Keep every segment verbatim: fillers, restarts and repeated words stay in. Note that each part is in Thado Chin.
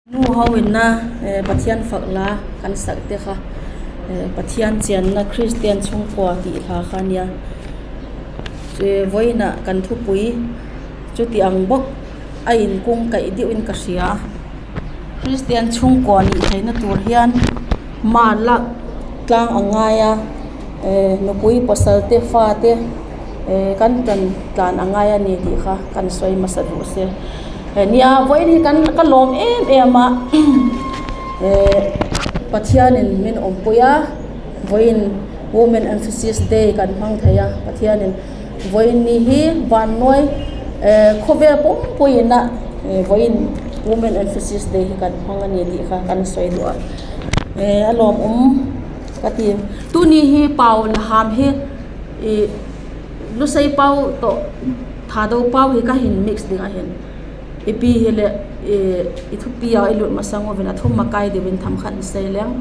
Nu houin na, eh, Pathian phak la kan sak te kha, eh, Pathian chenna Christian chungkua ti lha kha nia. Eh, voina kan thupui, chuti ang bok a in kung kai diu in ka hria. Christian chungkua ni theina tur hian, ma lak tlang a ngai a, eh, nupui pasal te, fa te, eh, kan tan tlan a ngai a ni ti kha kan sawi masa duh se. Eh, nia, voin hi kan, ka lawm em em a, eh, Pathianin min awmpui a, voin Women Emphasis Day kan hmang thei a, Pathianin voin ni hi vannuai, eh, khawvel pumpuiin a, eh, voin Women Emphasis Day hi kan hmang a ni tih kha kan sawi duh a. Eh, a lawm um ka ti. Tuni hi pau la ham hi, eh, Lusei pau tawh Thado pau hi ka hin mix ding a hin. Ipi hi le, eh, i thupi a i lut masang uvin a thum makai deuhin tham khat in sei leng.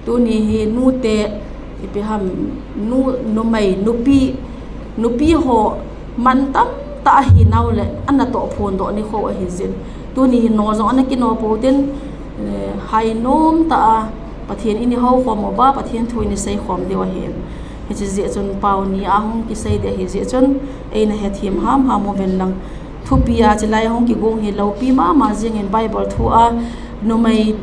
Tuni hi nute, ipi ham, nu, numei, nupi, nupi ho man tam ta ahi nau le, ana toh phun doh ni kho ahi zin. Tuni hi no zong ana kino po tin, eh, hai nom ta a, Pathian i ni ho khawm uva, Pathian thu i ni sei khawm deuh ahi. Hichi zia chun pau ni a hung kisei deuh ahi zia chun, ei na he thim ham ham uvin lang. Thupi a chilai hung kigong hi lopi mama zingin Bible thu a numei,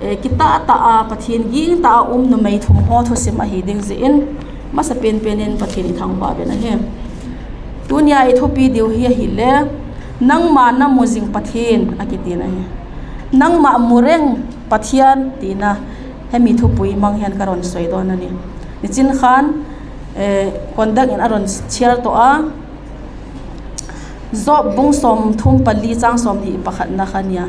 eh, kita ta a Pathian ging ta a um numei thum ho thusim ahi ding zin masa pen penin Pathian i thangvah ben ahi. Tunia i thupi diu hi ahi le, nangma na mu zing Pathian a kitin ahi. Nangma mu reng Pathian tina hemi thupui mang hian ka rawn sawi dawn a ni. Nichin khan, eh, conduct in a rawn chhiar tawh a, Job bung sawm thum pali chang sawm hnih pakhatna kha nia.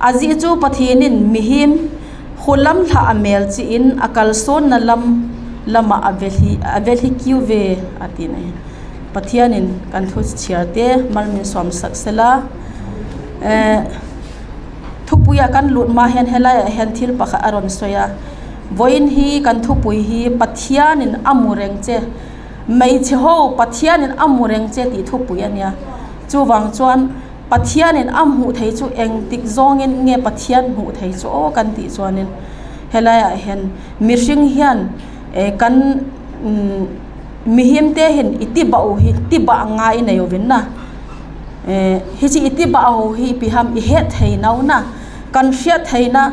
A zih chu Pathianin mihim khulam hlah a mel chiin a kalsuanna lam, lama a velhi, a velhi kiu ve a ti nei. Pathianin kan thu chhiar te mal min sawm sak sela. Eh, thupuia kan lut ma hian helai a hian thil pakhat a rawn sawi a. Voin hi kan thupui hi Pathianin a mu reng che. Meiche ho Pathianin a mu reng che tih thupui a nia. Chuvang chuan Pathianin a hmuh thei chu engtik zawngin nge Pathian hmuh thei chu aw kan tih chuanin helai ah hian mihring hian, eh, kan, um, mihim te hin i tibah u hi tibah nga i nei uvin na. Eh, hichi i tibah ho hi ipi ham i het thei nau na. Kan hriat theina,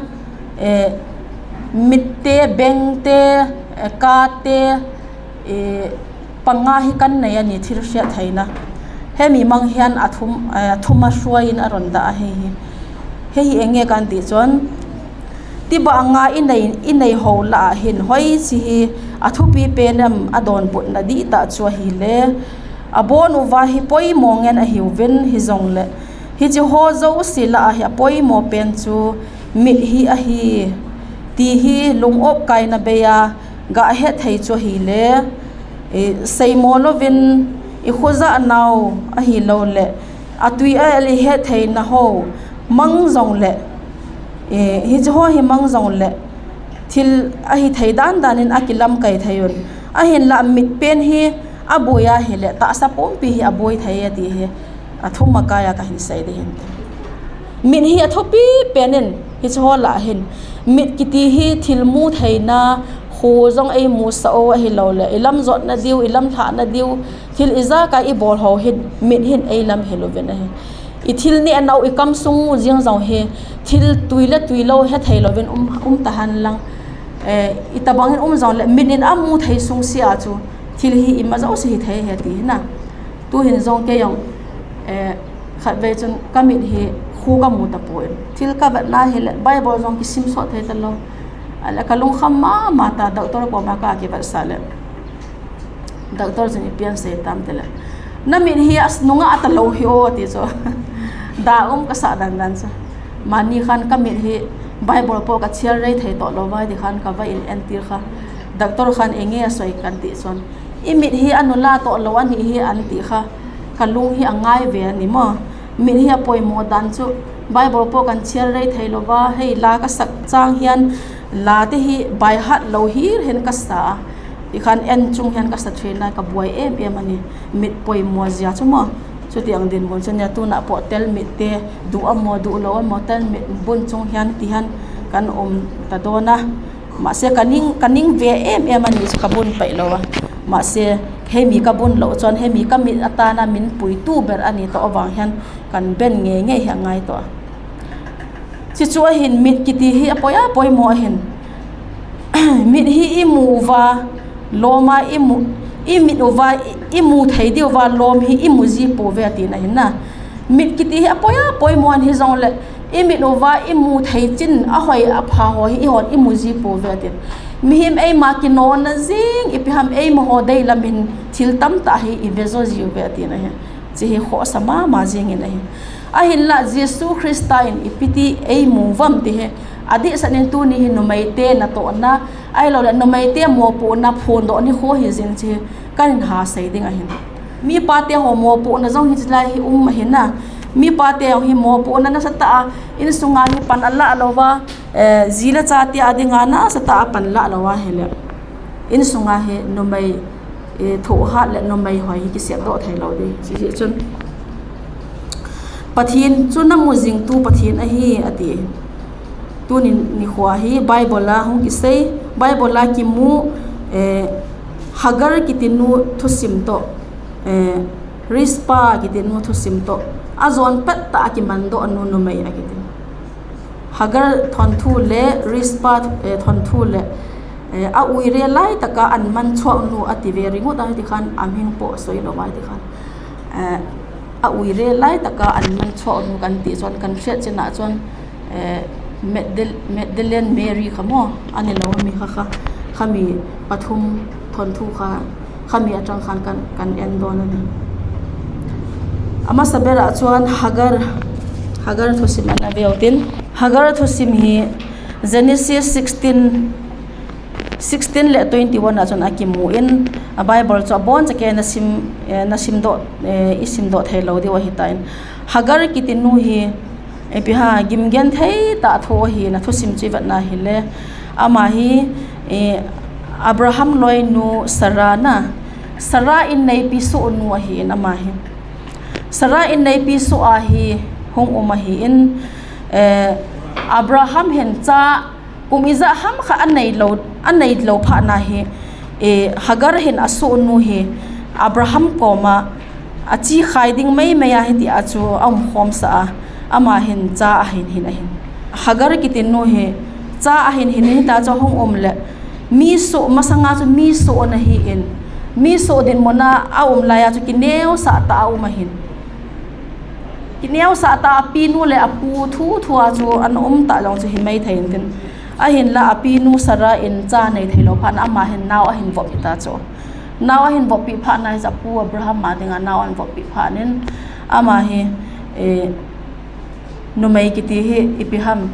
eh, mit te, beng te, eh, ka te, eh, panga hi kan nei a ni thil hriat theina. Hemi mang hian a thum, eh, a thuma hruaiin a rawn dah a hei hi. Hei hi eng nge kan tih chuan, tibah nga i nei, i nei ho lah a hin hoi chi hi a thupi pen em a dawn butna dih tah chu ahi le. A bawn uva hi pawimawh ngen ahi uvin hi zawng le. Hichi ho zo si lah a hi a pawimawh pen chu mit hi ahi ti hi lungawp kaina bei a gah het thei chu ahi le, i seimaw lovin i khuzah nau ahi lo le, a tui a el i het theina ho mang zawng le, i, hichi ho hi mang zawng le, thil ahi thei dan danin a kilam kai thei un. A hin lah mit pen hi a buai a hi le, tahsa pumpi hi a buai thei a ti hi. A thum makai a ka hin sei ding hin. Mit hi a thupi penin, hichi ho lah hin. Mit kiti hi thil mu theina, khu zawng ei mu sa o ahi lo le, i lam zawtna diu, i lam thlahna diu, thil i zaka i bawl ho hin, mit hin ei lam hel uvin ahi. I thil neh nau i kam sung mu zing zawng hi, thil tui le tui lo he thei lovin um, um ta han lang. Eh, i tabangin um zawng le, mit in a mu thei sung si a chu, thil hi i ma zo si hi thei he ti hi na. Tuhin zawng kei zawng, eh, khatvei chun ka mit hi khu ka mu ta pawhin. Thil ka vatna hi le, Bible zawng kisim sawt thei ta lo. A le ka lungkham ma ma ta, doctor kawma ka kivat sa le. Doctor chun i pian sei tam te le. Na mit hi a s-, nunga a ta lo hi aw ti chu. Da um ka sa dan dan chu. Mani khan ka mit hi Bible pawh ka chhiar rei thei tawh lo vai ti khan ka va in entir kha. Doctor khan enge a sawi kan tih chuan. I mit hi a nula tawh lo a nih hi an tih kha, ka lung hi a ngai ve a ni maw? Mit hi a pawimawh dan chu Bible pawh kan chhiar rei thei lo va, hei la ka sak chang hian la te hi by heart lo hir hian ka sa a, tikhan en chung hian ka sa ṭhin a, ka buai em em a ni. Mit pawimawh zia chu maw? Chutiang dinmun chu nia, tuna pawh telmit te, duh amaw, duh lo amaw, telmit bun chung hian ti hian kan awm ta dawn a. Mahse, ka ning, ka ning ve em em a ni chu ka bun paih lo a. Mahse, hemi ka bun loh chuan hemi ka mit atana min puitu ber a ni tawh avang hian kan ben ngei ngei hi a ngai tawh a. Chu chu ahin, mit kiti hi a pawi a pawimaw ahin. Mit hi i mu uva, lawma i mu, i mit uva, i, i mu thei diuva lawm hi i mu ji pu ve a tina ahin na. Mit kiti hi a pawi a pawimaw an hi zong le, i mit uva i mu thei chin a hoi a pha haw hi i hon i mu ji pu ve a tin. Mihim eima kinawna zing, ipi ham eima haw dei lamin thil tam tah hi i ve zo ji u ve a tina ahi. Chi hi khawsa mama zingin ahi. Ahinla Jesu Krista in ipi ti ei mu vam ti hi a dihsan in tuni hi numeite natawhna, ahilole numeite mawpuhna phundoh ni khu hi zin chi hi kan in ha sei ding ahin. Mipate haw mawpuhna zong hi chilai hi um ahin na. Mipate haw hi mawpuhna nasa ta a, insunga hi pan a lah lo va, eh, zi le chate a dinga nasa ta a pan lah lo a hile. Insunga hi numei, eh, thohhat le numei hoi hi kisep doh thei lo ding. Chi hi chun Pathian chu na mu zingtu Pathian ahi a ti. Tuni nikho hi Bible a hung kisei, Bible a kimu, eh, Hagar kiti nu thusim tawh, eh, Rizpah kiti nu thusim tawh a zawn pet ta a kiman doh nu numei a kiti. Hagar thawnthu le Rizpah, eh, thawnthu le, eh, a uire lai taka an man chhuak nu a ti ve ringawt a, hiti khan a hming pawh sawi lo a, hiti khan, eh, a uire lai taka an man chhuak nu kan tih chuan kan hriat chinah chuan, eh, Magdal-, Magdalene Mary kha maw a ni lo a, mi kha kha, khami pathum thawnthu kha, khami aṭang khan kan, kan en dawn a ni. A hmasa berah chuan Hagar, Hagar thusim an a ve u tin, Hagar thusim hi Genesis sixteen, sixteen leh twenty-one ah chuan a kimu in, a Bible chu a bawn chake na sim, eh, na sim dawh, eh, i sim dawh thei lo deuh a hi ta in. Hagar kiti nu hi, ipi ha, gim gen thei tah thu a hi na thusim chu i vatna hi le. Ama hi, eh, Abraham lawinu Sarah na, Sarah in neipi suh nu a hi in ama hi. Sarah in neipi suh a hi hung um a hi in, eh, Abraham hin cha kum i zah ham kha a nei lo, a nei lo phahna hi, eh, Hagar hin a suh nu hi Abraham kawma a chi khai ding mai mai a hiti a chu a um khawm sa a, ama hin cha a hin hin a hin. Hagar kiti nu hi cha a hin hin hita chu hung um le mi suh masanga chu mi suh na hi in, mi suh dinmuna a um lai a chu kineu sa ta a um a hin. Kineu sa ta a pi nu le a pu thu thu a chu an um ta jong chu hi mai thei in tin. A hin la a pi nu Sarah in cha nei thei lo phahna ama hin nau a hin vop hi ta chu. Nau a hin vop pi phahna hi a pu Abraham a dinga nau a hin vop pi phah nin ama hi, eh, numei kiti hi ipi ham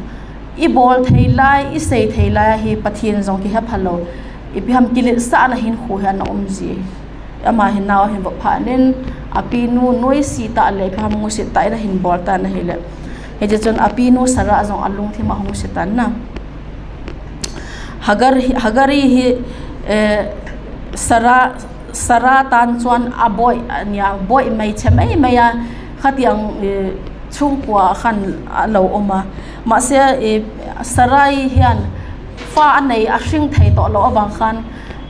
i bawl thei lai, i sei thei lai a hi Pathian zong kihe pha lo. Ipi ham kiletsahna hin khu hi an um ji. Ama hin nau a hin vop phah nin, a pi nu nuisi ta le, ipi ham ngusit ta in a hin bawl ta na hi le. Hiti chun a pi nu Sarah zong a lungthim a hung si ta na. Hagar hi, Hagari hi, eh, Sarah, Sarah tan chuan a bawih, a nia, bawih mai che mai mai a, khatiang, eh, chhungkua khan a lo um a. Mahse, eh, Sarai hian fa a nei a hring thei tawh lo avang khan,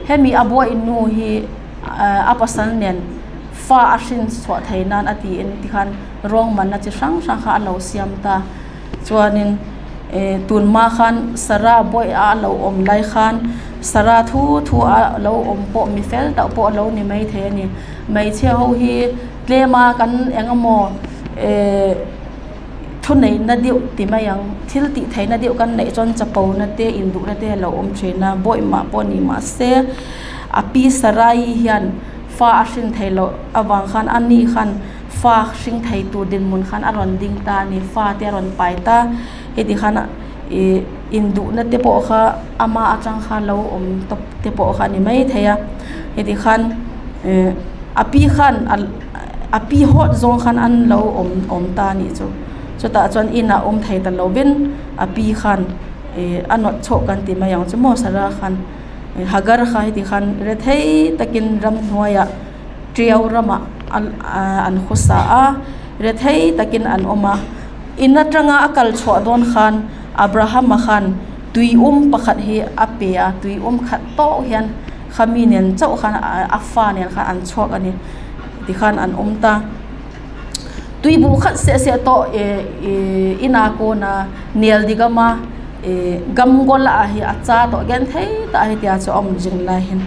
hemi a bawih nu hi, eh, a pasal nen fa a hrin chhuah thei nan a tiin ti khan rawng manna chi hrang hrang kha a lo siam ta. Chuanin, eh, tun ma khan Sarah bawih a lo awm lai khan, Sarah thu thu a lo awm pawh mi fel deuh pawh a lo ni mai thei a ni. Hmeichhia ho hi tlema kan engemaw, eh, thuneihna deuh ti mai ang, thil tih theihna deuh kan neih chuan chapona te, induhna te a lo awm ṭhin a, bawih mah pawh ni mah se, a pi Sarai hian fa a hrin thei loh avang khan, ani khan fa hring thei tur dinmun khan a rawn ding ta a ni, fa te a rawn pai ta. Heti khan, i, induhna te pawh kha ama aṭang kha lo awm tawp te pawh kha a ni mai thei a. Heti khan, eh, a pi khan a, a pi hawt zawng khan an lo awm, awm ta a nih chu. Chutah chuan inah awm thei ta lovin a pi khan, eh, a nawt chhuak kan ti mai ang chu maw, Sarah khan, eh, Hagar kha heti khan rethei takin ramhnuaiah, Tiau ramah an, a, an khosa a, rethei takin an um a. In atanga a kal chhuah dawn khan, Abraham a khan tui um pakhat hi a pe a, tui um khat tawh hian khami nen chauh khan a, a fa nen khan an chhuak a ni. Ti khan an um ta. Tuibuh khat seh seh tawh, e, e, ina kona nel di gama, e, gamgola a hi a cha tawh genthei ta hi tia chu a um zing lai hin.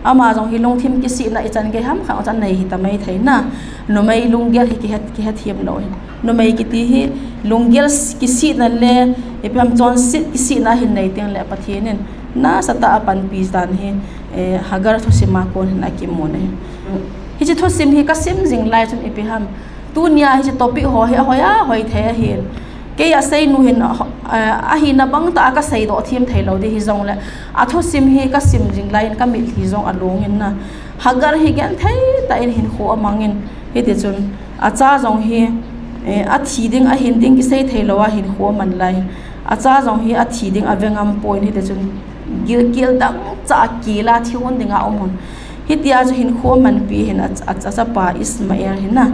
Ama zong hi lungthim kisihna i chan gei ham khan a chan nei hi ta mai thei na. Numei lunggel hi kihet, kihet hiam lo hin. Numei kiti hi lunggel s-, kisihna le, ipi ham chonset kisihna hin nei teng le Pathian in nasa ta a panpi dan hi, e, Hagar thusima kon hin a kimu nei. Hichi thusim hi ka sim zing lai chun ipi ham. Tunia hichi topic ho hi a hoi a hoi thei a hin. Kei a sei nu hin a ho-, a, a hi na bang ta a ka sei do thim thei lo di hi zong le. A thusim hi ka sim zing lai in ka mit hi zong a lung in na. Hagar hi genthei ta in hin khu a mang in. Hiti chun a cha zong hi, e, a thi ding a hin ding kisei thei lo a hin khu a man lai. A cha zong hi a thi ding a vengam poi in hiti chun gilkial dang cha a kila thi hun ding a um hun. Hitia chu hin khu a man pi hin a, a, a chapa Ismael hin na.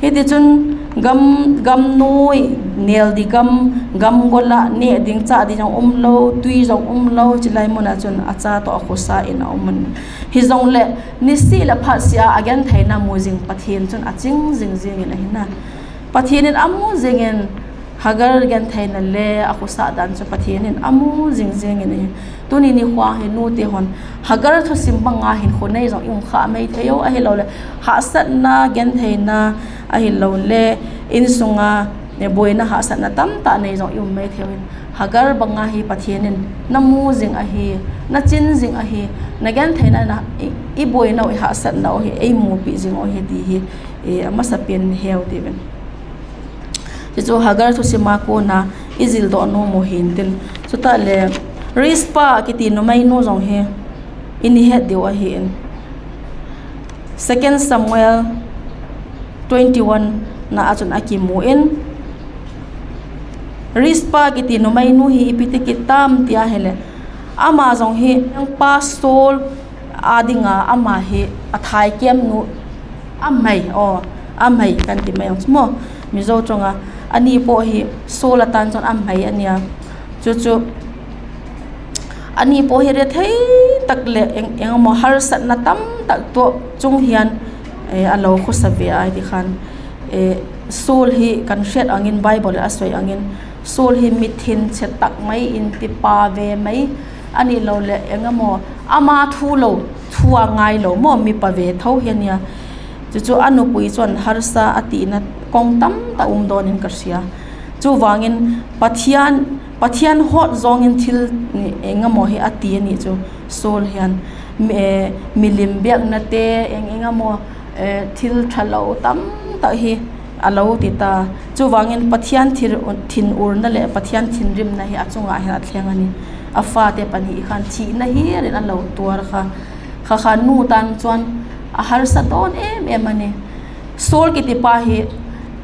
Hiti chun gam, gam nui, nel di gam, gam gola, ne ding cha di zong um lo, tui zong um lo, chi lai muna chun a cha tawh a khosa in a um mun. Hi zong le, ni si le phat sia a genthei na mu zing Pathian chun a ching zing zing in a hin na. Pathian in a mu zing in Hagar genthei na le a khosa dan chu Pathian in a mu zing zing in a hin. Tuni ni khua hi nu te hon Hagar thusim banga hin khu nei zong i um kha mai thei o a hi lo le. Hahsatna genthei na a hi lo le. Insunga, e, buaina hahsatna tam ta nei zong i um mai thei o hin. Hagar banga hi Pathian in na mu zing a hi, na chin zing a hi, na genthei na na i, i buaina o i hahsatna o hi, ei mu pi zing o hi ti hi, e, a masa pian heu ti vin. Chu chu Hagar thusima kona i zil do nu mu hin tin. Chu ta le Rizpa kiti numei nu zong hi i ni het diu a hi in. Second Samuel twenty-one na a chun a kimu in. Rizpa kiti numei nu hi ipi ti kit tam tia hi le. Ama zong hi pa Saul a dinga ama hi a thai kem nu a mai, o, a mai kan ti mai ang mo. Mizo chunga a ni po hi Saul a tan chun a mai a nia. Chu chu a ni po hi rethei tak le eng, eng mo harsatna tam tak to chung hian, e, a lo khosa ve ai ti khan, e, Saul hi kan hriat angin Bible a soi angin Saul hi mi thin che tak mai in ti pa ve mai a ni lo le eng a mo ama thu lo thu a ngai lo mo mi pa ve tho hian nia. Chu chu a nupui chuan harsa a tihna kawng tam tak um dawnin ka hria. Chuvangin Pathian, Pathian hawt zawngin thil ni, eng emaw hi a ti a nih chu Saul hian mi, eh, milim biakna te eng eng emaw, eh, thil ṭha lo tam tak hi a lo ti ta. Chuvangin Pathian thil, thinurna leh Pathian thinrimna hi a chungah hian a thleng a ni. A fate pahnih khan thihna hialin a lo tuar kha. Kha kha nu tan chuan a harsa dawn em em a ni. Saul kiti pa hi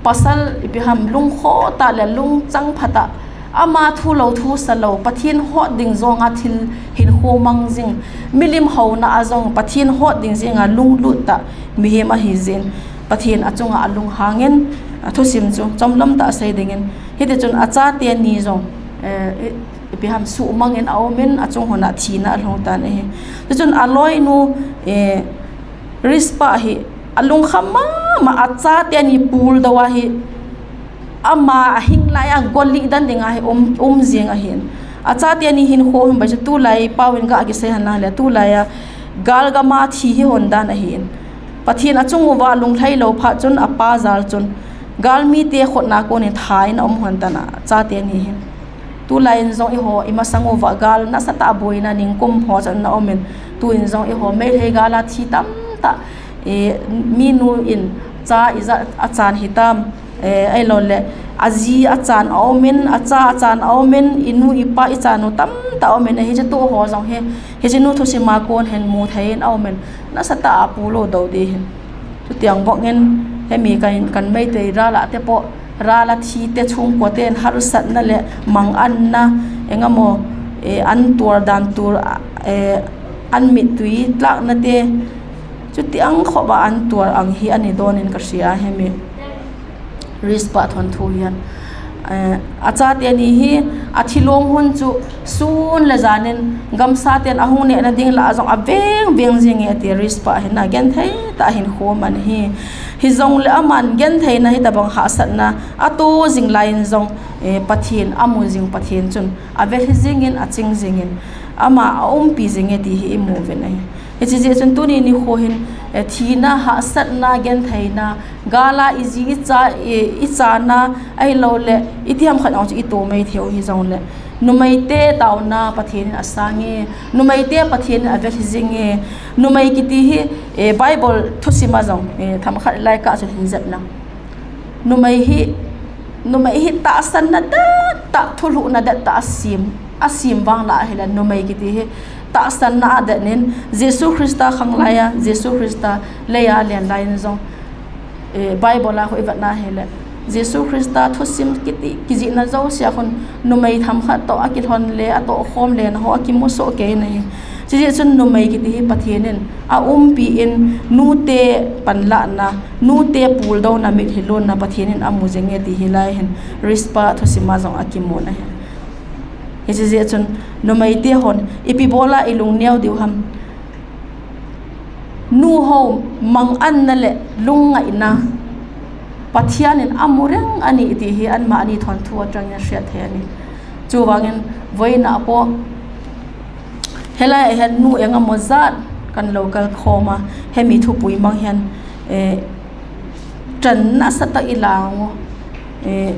pasal ipi ham lungkhaw ta leh lungchang phat a, ama thu lo thu sa lo, Pathian hawt ding zawnga thil hinkhua mang zing, milim hona a zawng Pathian hawt ding zinga lunglut ta mihem ahi zin, Pathian a chunga a lunghangin, a thusim chu chawmlam ta a sei dingin, hiti chun a chate ni zawng, eh, ipi ham suhmangin a awmin a chung hona thina a hlawng tan ahi. Tichun a lawinu, eh, Rizpah hi a lungkham mama a chate ni pul deuh a hi ama a hing laia gawlih dan dinga hi um, um zing ahin. A chate ni hinkhua hung bai chu tulai pauin gah kisei han lang le tulaia galgama thi hi hon dan ahin. Pathian a chung uva lunglhai lo phat chun a pa zal chun galmite khotna konin thain a um hon tan a chate ni hi. Tulai in zawng eiho i masang uva gal nasatah buaina ningkum haw chan na awmin, tu in zawng eiho Meitei gala thi tam tah, eh, minu in cha i za a chan hi tam, eh, ahiloleh a zi a chan a awmin, a cha a chan a awmin, i nu i pa i chan u tam tah a awmin, eh, hiche tu haw zawng hi, hiche nu thusima kon hin mu thei in a awmin, nasatah a pu lo do di hin. Chutiang bawkin hemi kan, kan Meitei rala te pawh, rala thi te chhungkua ten harsatna leh manganna engemaw, eh, an tuar dan tur, eh, an mittui tlakna te Chutiang khop a an tuar ang hi ani don in ka hria hemi. Rizpah thon thu hian, eh, a chate ni hi a thilong hun chu sun le zanin gamsa ten a hung nehna ding lah a zong a veng veng zing e ti Rizpah hin a genthei ta hin khum an hi. Hi zong le aman gentheina hi tabang hahsatna a tu zing lai in zong, eh, Pathian a mu zing Pathian chun a vel hi zingin a ching zingin ama a umpi zing e ti hi i mu ve na hi. Hichi zia chun tuni ni kho hin, eh, thina, hahsatna, gentheina, gala i zi i cha, i, i chana, ahilole, i tiam khat ang chu i to mai theu hi zong le. Numei te tauna Pathian in a sang e, numei te Pathian in a vel hi zing e, numei kiti hi, eh, Bible thusima zong, eh, tham khat lai ka chun hin zep na. Numei hi, numei hi tahsanna det ta, thulhuhna det ta a sim, a sim vang lah a hile numei kiti hi tahsanna a det nin Jesu Krista khang lai a, Jesu Krista lei a len lai in zong, eh, Bible a khu i vat na hile Jesu Krista thusim kiti, kizihna zo sia khun numei tham khat to a kilhon le a to khom le na ho a kimu so ke na hi. Chi zia chun numei kiti hi Pathian in a umpi in nute panlahna, nute puldona, mitlhi lonna Pathian in a mu zing e ti hi lai hin Rizpah thusima zong a kimu na hi. Hichi zia chun numei te hon ipi bola i lungneo diu ham. Nu ho manganna le lungngaina Pathian in a mu reng ani ti hi anmahni thon thu atangin a hriat thei ani. Chuvangin voina pawh helai a hian nu engemaw zat kan lo kal khawm a, hemi thupui mang hian, eh, ṭan nasa tak i la ang u. Eh,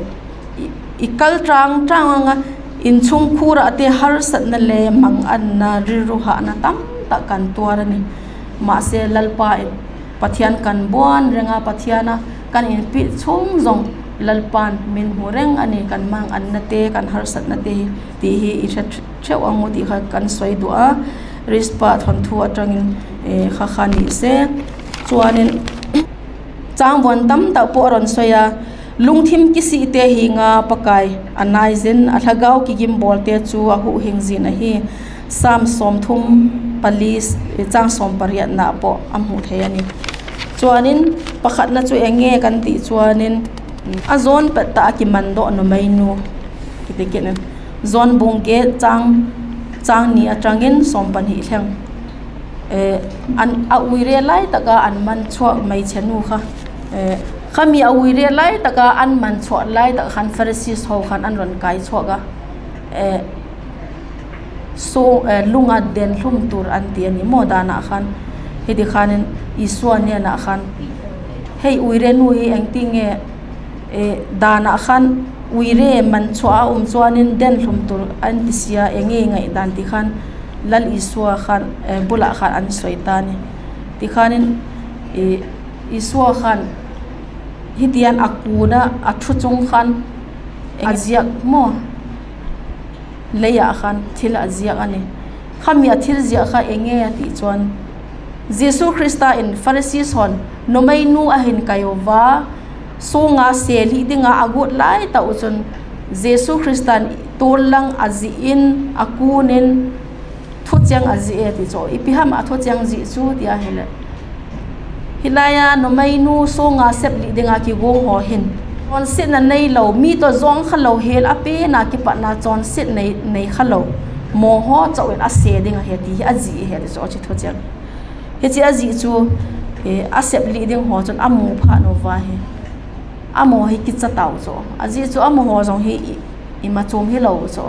i, i kal ṭang ṭang ang a, inchhungkhur ah te harsatna le manganna, rilru hahna tam tak kan tuar a ni. Mahse, Lalpa in Pathian kan buan reng a, Pathian a kan inpih chhung zong Lalpan min hmu reng a ni, kan manganna te, kan harsatna te hi, ti hi i hre ṭheuh ang u tih kha kan sawi duh a, Rizpah thon thu aṭangin, eh, kha kha ni se. Chuanin, chang vuan tam tak pawh a rawn sawi a, lungthim kisih te hi nga Pakai a nai zin, a lhagao kigim bawl te chu a huhhing zin a hi. Sam sawmthum pali, eh, chang sawm pariatna pawh a hmuh theih a ni. Chuanin, pakhatna chu eng nge kan tih chuanin, a zawn pet ta a kiman dawh numeinu, kiti kit in. John bung get chang, chang ni aṭangin sawm pahnih thleng. Eh, an, a uire lai taka an man chhuak hmeichhe nu kha. Eh, khami a uire lai taka an man chhuak lai tak khan Pharisees ho khan an rawn kai chhuak a. Eh, so, eh, lunga den hlum tur an ti a ni maw, danah khan. Hiti khanin Isua hnenah khan, hei uire nu hi engtin nge, eh, danah khan uire man chhuah a um chuanin den hlum tur an ti sia, eng nge i ngaihdan ti khan Lal Isua khan, eh, bulah khan an sawi ta ni. Ti khanin, eh, Isua khan hitian a kuna a thu chung khan a ziak maw? Leiah khan thil a ziak a ni. Khami a thil ziak kha eng nge a tih chuan, Jesu Krista in Pharisees hon numeinu a hin kai uva, sunga se lih dinga a gut lai ta u chun, Jesu Kristan tun lang a zihin, a kunin, thuchiang a zih e ti chu. Ipi ham a thuchiang zih chu tia hile, hilaia numeinu sunga sep lih dinga kigung ho hin chonsetna nei lo, mi to zawng kha lo hel a pena kipatna chonset nei, nei kha lo maw ho chauhin a se ding a he ti hi a zih he ti chu a chi thuchiang. Hichi a zih chu, eh, a sep lih ding ho chun a mu phat uva hi a maw hi kicha tau chu. A zih chu a maw ho zawng hi i, i ma chum hi lo chu.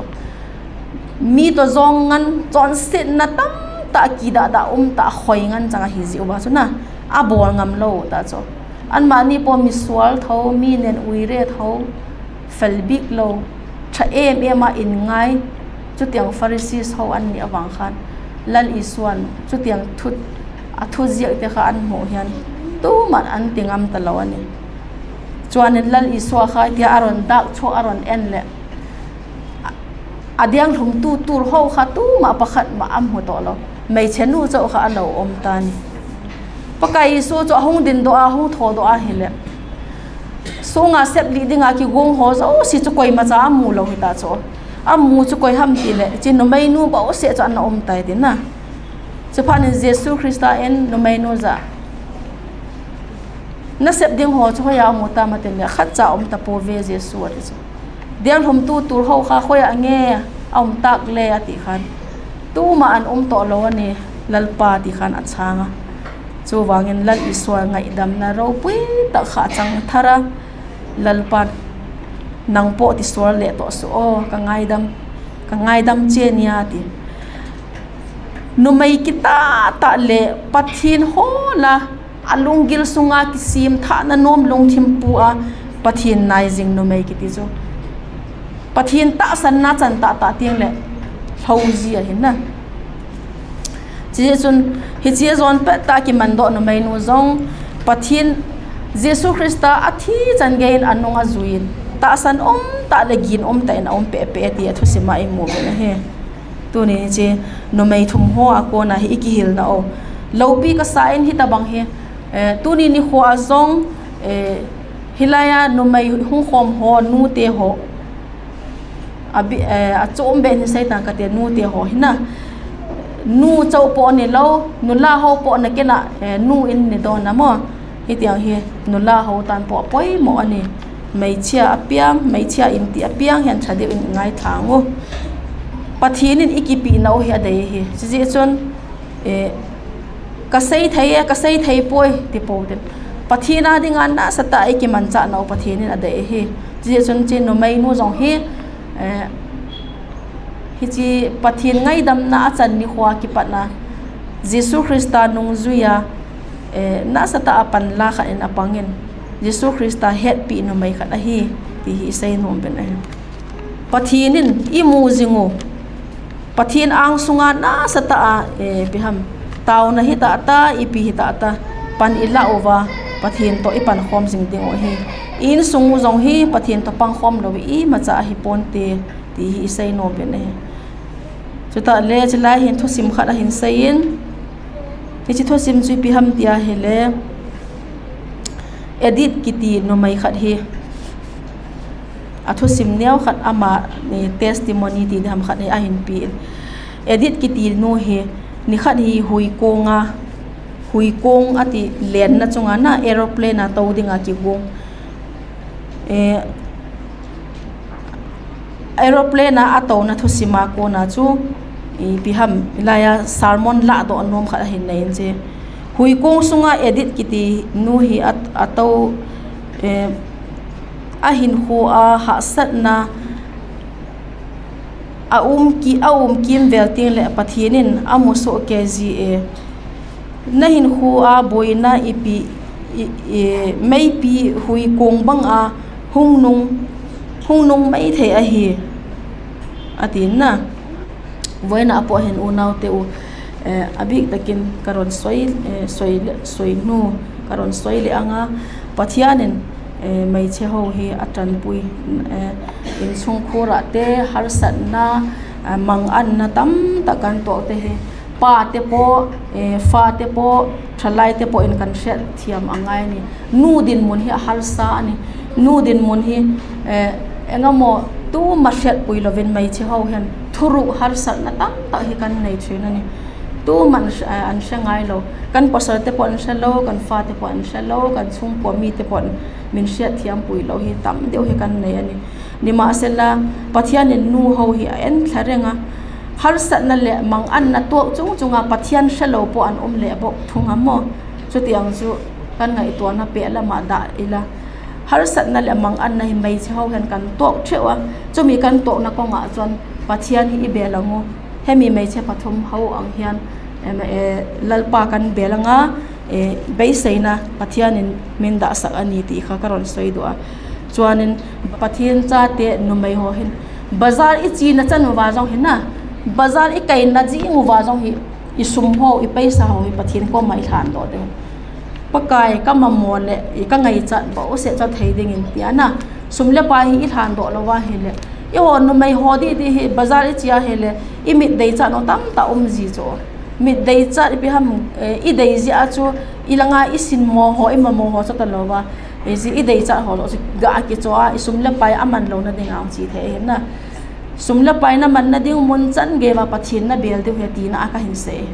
Mi to zawng ngan chonsetna tam ta kidah dah um ta khoi ngan chang a hi zih uva chu na. A bawl ngam lo ta chu. Anmahni pawh misual tho, mi nen uire tho, fel bik lo, ṭha em em a inngai, chutiang Pharisees ho an nih avang khan Lal Isuan chutiang thu, a thu ziak te kha an hmuh hian tuman an ti ngam ta lo a ni. Chuanin Lal Isua kha tia a rawn dak chhuak a rawn en leh, a diang hlum tu tur ho kha tuma pakhat mah a hmu tawh lo. Hmeichhe nu chauh kha a lo awm ta ni. Pakai Isu chu a hung din dawh a, a hung thaw dawh a hile, sunga sep lih dinga kigung ho zo si chu koima cha a mu lo hi ta chu. A mu chu koi ham ti le, chi numeinu bo se chu an awm tai ti na. Chu phanin Jesu Krista in numeinu za Nasep ding ho chu hoiya um u tam atin le, khatcha um tapouve Jesu ati chu. Deng lhum tu tur ho kha hoiya nge a um tak le ati khan, tuma an um toh lou ani, Lalpa ti khan a chang a. Chuvangin Lal Isua ngaidamna ropui tak kha chang thar a, Lalpan nang po ti sual le toh su o, ka ngaidam, ka ngaidam che nia ti. Numei kitah tah le Pathen hola a lunggil sunga kisim thahna nom lungthim pu a Pathen nai jing numei kiti chu Pathen tahsanna chan tah tah ting le lhou ji ahin na. Chijeh chun hiche jon pet tah kiman doh numei nu jong Pathen Jesu Christa a thi chan gei in a nung a jui in tahsan um tah le gin um tah in a um peh peh ti a thusim a i mu ve na hi. Tuni ni chi numei thum ho a kona hi i kihilna o. Loupi ka sa in hitabang hi, eh, tuni ni kho a jong, eh, hilai a numei hung khom ho, nute ho. A bi, eh, a chom be ni seitan ka te nute ho hi na. Nu chau po ni lou, nula ho po na kena, eh, nu in ni do na mo. Hitiang hi nula ho tan po poimo ani. Meichia a piang, meichia in ti a piang hian tha deuh in ngai thang u. Pathen in i kipi na u hi a dei hi. Chijeh chun, eh, ka sei thei e, ka sei thei poi ti po tin. Pathen a dinga nasa ta i kiman cha na u Pathen in a dei hi. Chijeh chun chi numei nu jong hi, eh, hichi Pathen ngaidamna a chan ni kho a kipatna Jesu Christa nung jui a, eh, nasa ta a pan la khat in a pangin Jesu Christa hetpi numei khat ahi ti hi i sei nom ben ahi. Pathen in i mu jing u. Pathen ang sunga nasa ta a, eh, pi ham. Tauna hi ta ta, ipi hi ta ta. Pan i la uva, Pathen to i pan khom jing ding u hi. I insung u jong hi Pathen to pang khom lou i macha ahi ponte. Ti hi i sei nom ben ahi. Chuta le, chilai hin thusim khat a hin sei in. Hichi thusim chu ipi ham tia hi le. Edith kiti numei khat hi. A thusim neo khat ama ni testimony ti dam khat hi a hin pi in. Edith kiti nu hi, ni khat hi hui kong a, hui kong a ti lenna chunga na aeroplane a to dinga kigong. Eh, Aeroplane a a tona thusim a kona chu, ipi ham, ilai a sermon lah doh nom khat a hin nei in che. Hui kong sunga Edith kiti nu hi a, a to, eh, a hin khu a hahsatna, a um ki, a um kim vel ting le Pathen in a mu so ke ji e. Na hin khu a boina ipi, i, i, meipi hui kong bang a hung nung, hung nung mai thei ahi. A tin na. Voina a po hin u nau te u, eh, a bik takin ka ron soi, eh, soi le, soi nu, ka ron soi le anga Pathian in, eh, meiche ho hi a tanpui, eh, in sung khura te, harsatna, eh, manganna tam tak kan to te hi. Pa te po, eh, fa te po, thalai te po in kan hriat thiam a ngai ni. Nu dinmun hi a harsa a ni. Nu dinmun hi, eh, engamaw tuma hriat pui lovin meiche ho hian thuruk harsatna tam tak hi kan nei thin a ni. Tuman, eh, an hre ngai lo. Kan pasal te pawh an hre lo, kan fa te pawh an hre lo, kan chhungkua mi te pawh min hriat thiam pui lo hi tam deuh hi kan nei a ni. Nimahsela, Pathian in nu ho hi a en thla reng a, harsatna le manganna tuak chung chunga Pathian hre lo pawh an um leh bawk thung a maw? Chutiang chu kan ngaihtuahna peh lamah dah ila. Harsatna le manganna hi meiche ho hian kan tuak theuh a, chumi kan tuakna kawngah chuan Pathian hi i bel ang u. Hemi meiche pathum ho ang hian, em, eh, Lalpa kan bel anga, eh, beiseina Pathianin min dahsak a ni tih kha ka rawn sawi duh a. Chuanin Pathian chate numei ho hin bazar i china chan uva zawng hin a, bazar i kaina zing uva zawng hi i sum ho, i paisa ho hi Pathian kawmah i hlan dawh deuh. Pakai, ka mamaw leh i ka ngaichat boh u se chaw thei dingin tia na, sum le pai hi i hlan dawh lo va hi leh, i haw numei haw dih dih hi bazar i chia hi leh, i mit dei chat naw tam tak um zi chu. Mit dei chat ipi ham, eh, i dei zia chu i langa i sin maw haw, i mamaw haw chaw ta lo va. Ei zi i dei chat haw lo chu gah a kichaw a, i sum le pai a man lo na ding ang chi thei hi na. Sum le pai na man na ding mun chan gei va Pathian na bel deuh hi tina a ka hin sei.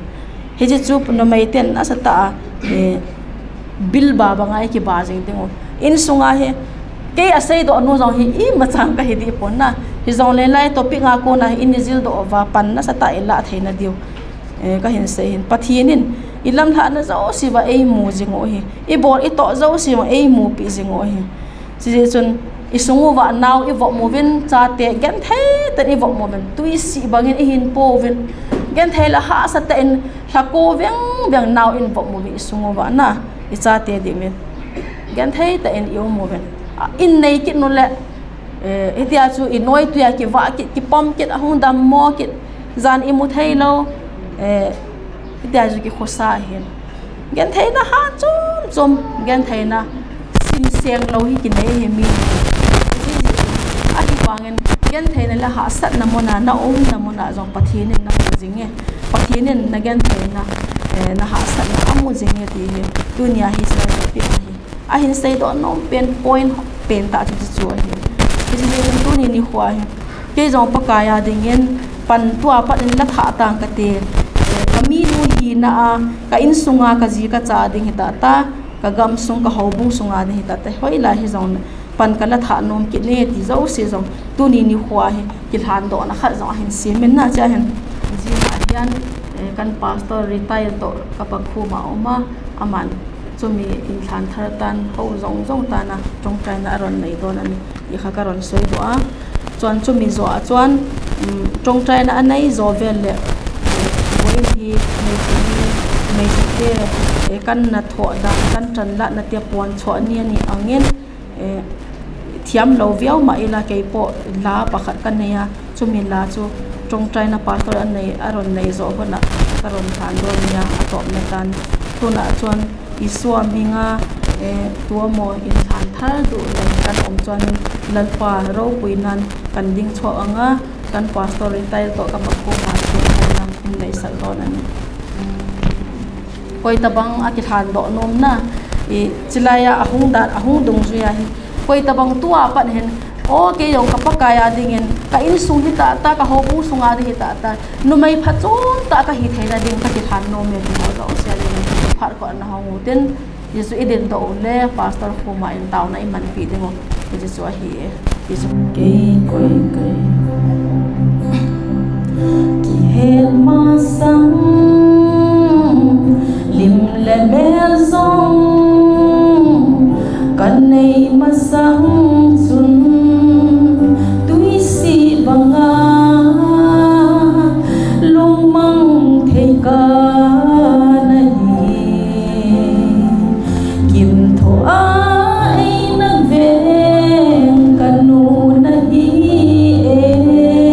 Hi chi chu numei ten a sa ta a, eh, Bilba banga i kiba jing ding u. Insunga hi, kei a seidoh nu jong hi, imacha kahi dih pon na. Hijongle lai topic a kona hi, i jildoh uva, pan nasatah i lah theina diu. Eh, kahin sei hin. Pathen in, i lamlhahna jouse uva eimu jing u ahi. I bol i toh jouse uva eimupi jing u ahi. Chujeh chun, i sung uva nao i vop uvin, chate genthei tah in i vop uvin, tuisih bangin i hin po uvin, genthei le hahsa tah in, lhako veng veng nao in vop uvin i sung uva na, i chate dingin genthei tah in i um uvin. A, in nei kit nu le, eh, hitia chu i noi tuia kivah kit, kipom kit, ahung dammo kit, jan i mu thei lou, eh, hitia chu kikhosa ahin. Gentheina ha chom chom, gentheina simseng lou hi kinei hi mi. Ahivangin gentheina le hahsatna muna, na umna muna jong Pathen in namu jing e. Pathen in na gentheina, eh, na hahsatna amu jing e ti hi. Tunia hi sa topic ahi. Ahin seidoh nom pen point pen tah chu chu ahi. Hiche jeh chun tuni nikho hi. Kei jong Pakai a dingin pan tua pat in la thah tang kate. Ka minu hina a, ka insunga, ka ji ka cha ding hita ta, ka gamsung, ka houbung sunga ding hita ta. Hoilai hijongle pan ka la thah nom kit ne ti jouse jong tuni nikho hi kilhandohna khat jong ahin semin na chia hin. Jing a hian, eh, kan pastor retire toh ka pakhuma uma, aman chumi inlhan thar tan ho jong jong tana ṭawngṭaina a rawn nei dawn a ni tih kha ka rawn sawi duh a. Chuan chumi zawh a chuan, um, ṭawngṭaina a nei zawh vel leh, eh, vawiin hi hmeichhe ni, hmeichhe te, eh, kan na thawh dan, kan ṭanlatna te puan chhuah ni a nih angin, eh, thiam lo viau mah ila kei pawh la pakhat ka nei a, chumi la chu ṭawngṭaina pastor a nei, a rawn nei zawh hunah ka rawn hlan dawn nia a tawpna tan. Tunah chuan Isua hminga, eh, tu emaw inhlan thar duh leh kan awm chuanin Lalpa ropuinain kan ding chhuak ang a, kan pastor retire tawh ka pakhuma chuan in neihsak dawn a ni. Koi tabang a kithlan doh nom na, i, chilaia a hung dan, a hung dungzuia hi, koi tabang tua pat hin, aw, kei jong ka Pakai a dingin, ka insung hi tah ta, ka houbung sunga ding hi tah ta, numei phatchawm tah ka hi theina ding ka kithlan nom e ti ho zosia dingin, phat khawh na hong utin, Jesu i din doh u le, pastor khuma in tauna i manpih ding u, Jesu ahi e. Kei koi kei. Kihet masang, lim le mel zong, kan nei masang chun, tuisi banga, lungmang thei ka na hi. Kim tho a ei na veng ka nu na hi e.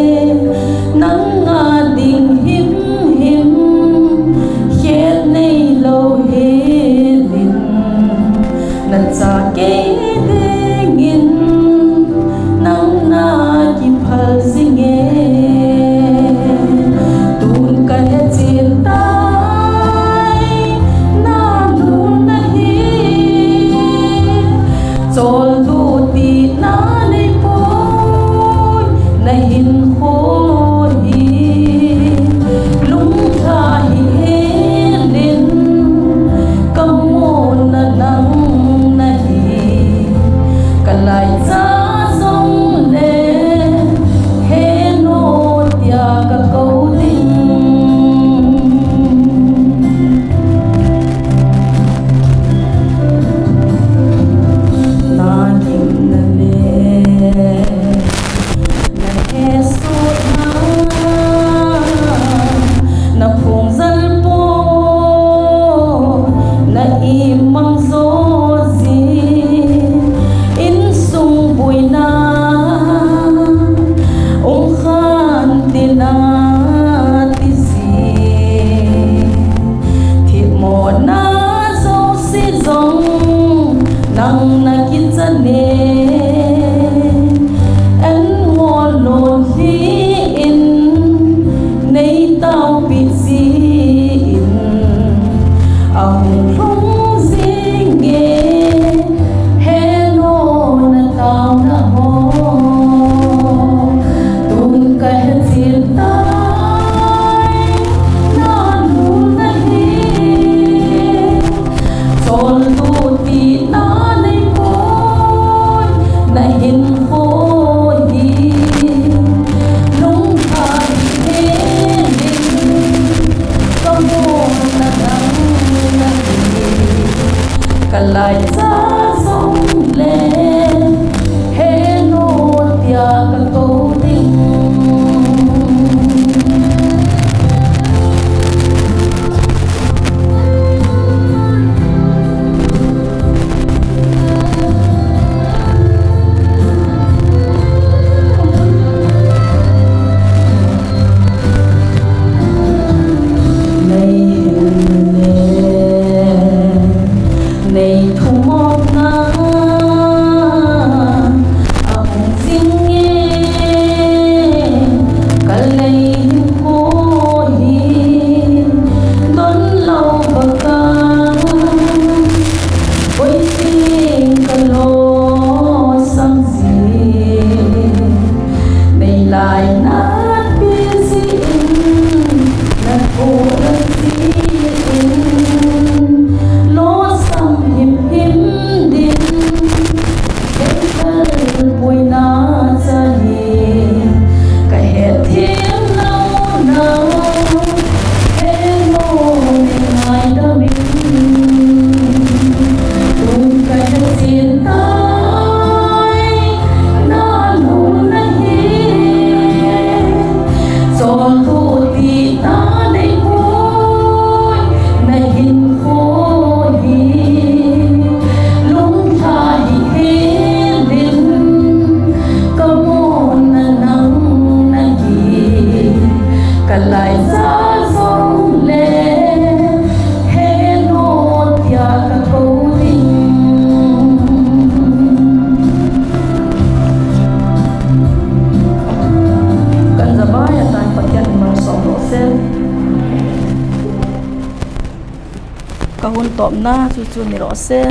Kahung topna chu chu ni rohse,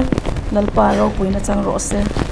Lalpa roupuina chang rohse.